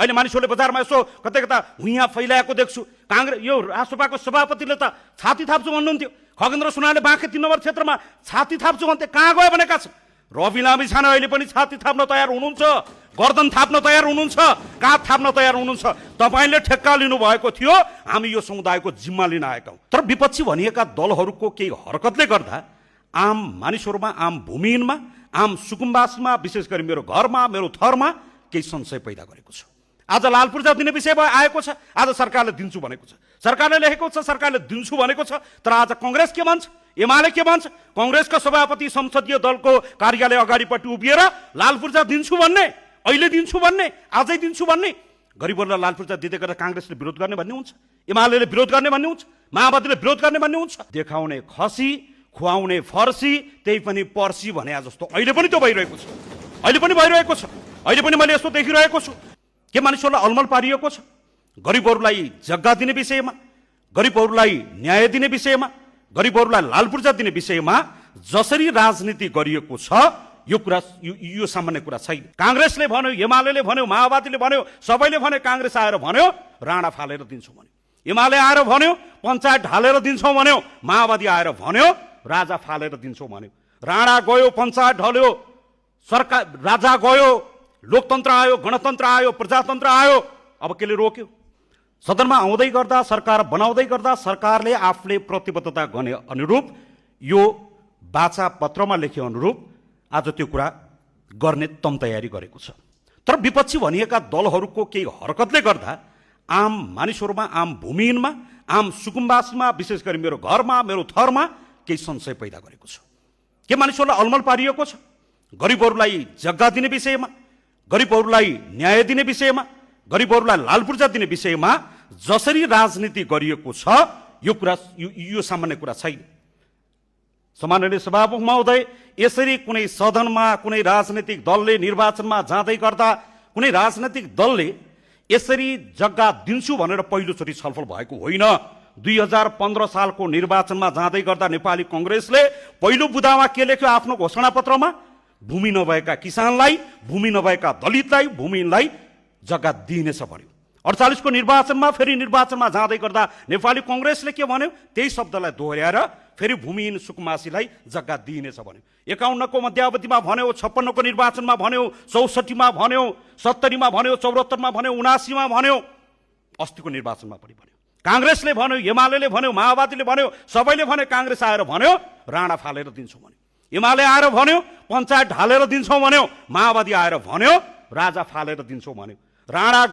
अहिले मानिसहरूले बजारमा यसो कतै कता भुइँया फैलाएको देख्छु। काङ्ग्रेस यो राष्ट्रसभाको सभापतिले त छाती थाप्छु भन्नुहुन्थ्यो। खगेन्द्र सुनाले बाँके 3 नम्बर क्षेत्रमा छाती थाप्छु भन्थे, कहाँ गयो भनेका छन्? रवि लामी छाने अहिले पनि छाती थाप्न तयार हुनुहुन्छ, गर्दन थाप्न तयार हुनुहुन्छ, काँध थाप्न तयार हुनुहुन्छ। तपाईँले ठेक्का लिनुभएको थियो, हामी यो समुदायको जिम्मा लिन आएका हौँ। तर विपक्षी भनिएका दलहरूको केही हरकतले गर्दा आम मानिसहरूमा, आम भूमिहीनमा, आम सुकुम्बासीमा, विशेष गरी मेरो घरमा, मेरो थरमा केही संशय पैदा गरेको छ। आज लाल पूर्जा दिने विषय आएको छ, आज सरकारले दिन्छु भनेको छ, सरकारले लेखेको छ, सरकारले दिन्छु भनेको छ। तर आज कांग्रेस के भन्छ, एमाले के भन्छ? कांग्रेसका सभापति संसदीय दलको कार्यालय अगाडिपट्टि उभिएर लाल पूर्जा दिन्छु भन्ने, अहिले दिन्छु भन्ने, आजै दिन्छु भन्ने। गरिबहरूलाई लाल पूर्जा दिँदै गर्दा कांग्रेसले विरोध गर्ने भन्ने हुन्छ, एमाले विरोध गर्ने भन्ने हुन्छ, माओवादीले विरोध गर्ने भन्ने हुन्छ। देखाउने खसी, खुवाउने फर्सी, त्यही पनि पर्सी भने जस्तो अहिले पनि त्यो भइरहेको छ, अहिले पनि भइरहेको छ। अहिले पनि मैले यस्तो देखिरहेको छु के मानिसहरूलाई अलमल पारिएको छ। गरिबहरूलाई जग्गा दिने विषयमा, गरिबहरूलाई न्याय दिने विषयमा, गरिबहरूलाई लाल पूर्जा दिने विषयमा जसरी राजनीति गरिएको छ यो कुरा, यो सामान्य कुरा छैन। कांग्रेसले भन्यो, एमाले भन्यो, माओवादीले भन्यो, सबैले भन्यो, कांग्रेस आएर भन्यो राणा फालेर दिन्छौँ भन्यो, एमाले आएर भन्यो पञ्चायत ढालेर दिन्छौँ भन्यो, माओवादी आएर भन्यो राजा फालेर दिन्छौँ भन्यो। राणा गयो, पञ्चायत ढल्यो, सरकार राजा गयो, लोकतन्त्र आयो, गणतन्त्र आयो, प्रजातन्त्र आयो। अब केले रोक्यो? सदनमा आउँदै गर्दा, सरकार बनाउँदै गर्दा सरकारले आफूले प्रतिबद्धता गर्ने अनुरूप, यो वाचा पत्रमा लेखे अनुरूप आज त्यो कुरा गर्ने तम तयारी गरेको छ। तर विपक्षी भनिएका दलहरूको केही हरकतले गर्दा आम मानिसहरूमा, आम भूमिहीनमा, आम सुकुम्बासीमा, विशेष गरी मेरो घरमा, मेरो थरमा केही संशय पैदा गरेको छ। के मानिसहरूलाई अलमल पारिएको छ? गरिबहरूलाई जग्गा दिने विषयमा, गरिबहरूलाई न्याय दिने विषयमा, गरिबहरूलाई लाल पूर्जा दिने विषयमा जसरी राजनीति गरिएको छ यो कुरा, यो सामान्य कुरा छैन। सम्माननीय सभामुख महोदय, यसरी कुनै सदनमा कुनै राजनीतिक दलले निर्वाचनमा जाँदै गर्दा कुनै राजनीतिक दलले यसरी जग्गा दिन्छु भनेर पहिलोचोटि छलफल भएको होइन। 2015 सालको निर्वाचनमा जाँदै गर्दा नेपाली कांग्रेसले पहिलो बुदामा के लेख्यो आफ्नो घोषणापत्रमा? भूमि नभएका किसानलाई, भूमि नभएका दलितलाई, भूमिहीनलाई जग्गा दिइनेछ भन्यो। 48 को निर्वाचनमा फेरि निर्वाचनमा जाँदै गर्दा नेपाली कांग्रेसले के भन्यो? त्यही शब्दलाई दोहोर्याएर फेरि भूमिहीन सुकुम्बासीलाई जग्गा दिइनेछ भन्यो। 51 को मध्यावधिमा भन्यो, 56 को निर्वाचनमा भन्यो, 64 मा भन्यो, 70 मा भन्यो, 74 मा भन्यो, 79 मा भन्यो, अस्तिको निर्वाचनमा पनि भन्यो। कांग्रेसले भन्यो, एमाले भन्यो, माओवादीले भन्यो, सबैले भन्यो, कांग्रेस आएर भन्यो राणा फालेर दिन्छौँ भन्यो, एमाले आएर भन्यो पञ्चायत ढालेर दिन्छौँ भन्यो, माओवादी आएर भन्यो राजा फालेर दिन्छौँ भन्यो। राणा